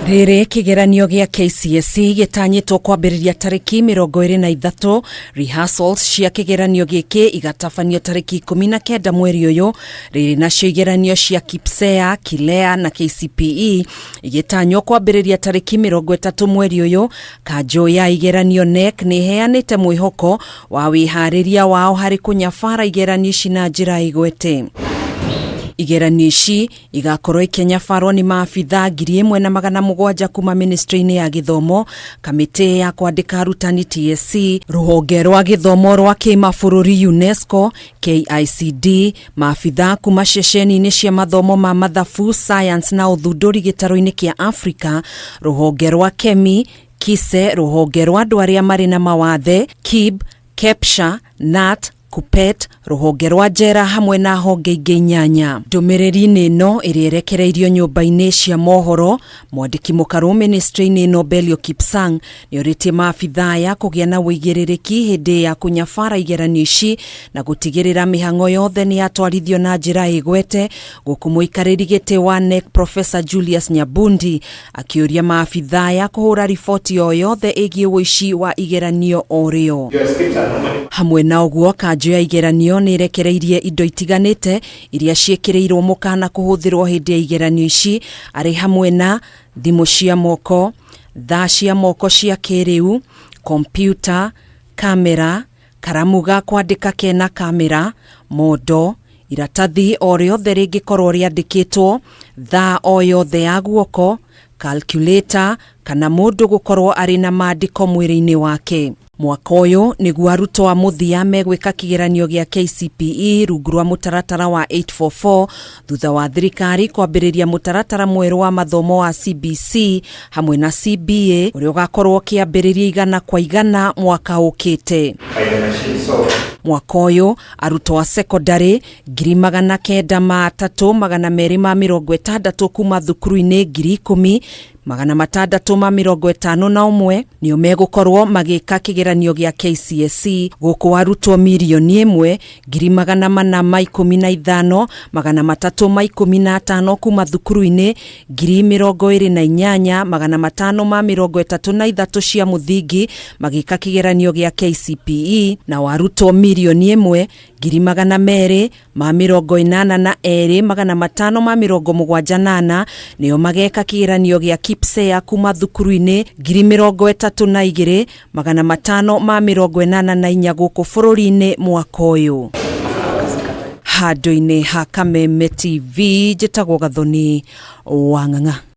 Rĩrĩ kĩgeranio gĩa KCSE gĩtanyĩtwo kwambĩrĩria tarĩki 23, rehearsals cia kĩgeranio gĩkĩ igatabanio tarĩki 19 mweri ũyũ. Rĩrĩ nacio igeranio cia KPSEA, KILEA na KCPE igĩtanywo kwambĩrĩria tarĩki 30 mweri ũyũ. Kanjũ ya igeranio KNEC nĩ ĩheanĩte mwĩhoko wa wĩharĩria wao harĩ kũnyabara igeranio ici na njĩra ĩgwete. Igeranio ici igakorwo ikĩnyabarwo nĩ maabitha 1700 kuma ministry-inĩ ya gĩthomo, kamĩtĩ ya kwandĩka arutani TSC, rũhonge rwa gĩthomo rwa kĩmabũrũri UNESCO, KICD, maabitha kuma ceceni-inĩ cia mathomo ma mathabu, science na ũthundũri gĩtarũ-inĩ kĩa Africa, rũhonge rwa KEMI, KISE, rũhonge rwa andũ arĩa marĩ na mawathe, KIB, KEPSHA, KNUT, KUPPET, rũhonge rwa njera hamwe na honge ingĩ inyanya. Ndũmĩrĩri-inĩ ĩno ĩrĩa ĩrekereirio nyũmba-inĩ cia mohoro, mwandĩki mũkarũ ministry-inĩ ĩno Belio Kipsang nĩorĩtie maabitha aya kũgĩa na ũigĩrĩrĩki hĩndĩ ya kũnyabara igeranio ici na gũtigĩrĩra mĩhang'o yothe nĩ yatwarithio na njĩra ĩgwete, gũkũ mũikarĩri gĩtĩ wa KNEC Professor Julius Nyabundi akĩũria maabitha aya kũhũra riboti o yothe ĩgiĩ ũici wa igeranio o rĩo. Hamwe na ũguo, kanjũ ya igeranio nĩ ĩrekereirie indo itiganĩte iria ciĩkĩrĩirwo mũkana kũhũthĩrwo hĩndĩ ya igeranio ici, arĩ hamwe na thimũ cia moko, thaa cia moko cia kĩrĩu, kompiuta, kamera, karamu ga kwandĩka kena kamera, mondo, iratathi o rĩothe rĩngĩkorwo rĩandĩkĩtwo, thaa o yothe ya guoko, calculator, kana mũndũ gũkorwo arĩ na maandĩko mwĩrĩ-inĩ wake. Mwaka ũyũ nĩguo arutwo a mũthia megwĩka kĩgeranio gĩa KCPE rungu rwa mũtaratara wa 844 thutha wa thirikari kwambĩrĩria mũtaratara mwerũ wa mathomo wa CBC hamwe na CBA ũrĩa ũgakorwo ũkĩambĩrĩria igana kwa igana mwaka ũkĩte. Mwaka ũyũ arutwo a sekondarĩ 9,260 kuma thukuru-inĩ 10,651 nĩo megũkorwo magĩka kĩgeranio gĩa KCSE, gũkũ arutwo 1,415,315 kuma thukuru-inĩ 28,533 cia mũthingi magĩka kĩgeranio gĩa KCPE, nao arutwo 1,282,574 nĩo mageka kĩgeranio gĩa KPSEA kuma thukuru-inĩ 32,584 gũkũ bũrũri-inĩ mwaka ũyũ. Handũ-inĩ ha Kameme TV, njĩtagwo Gathoni wa Ng'ang'a.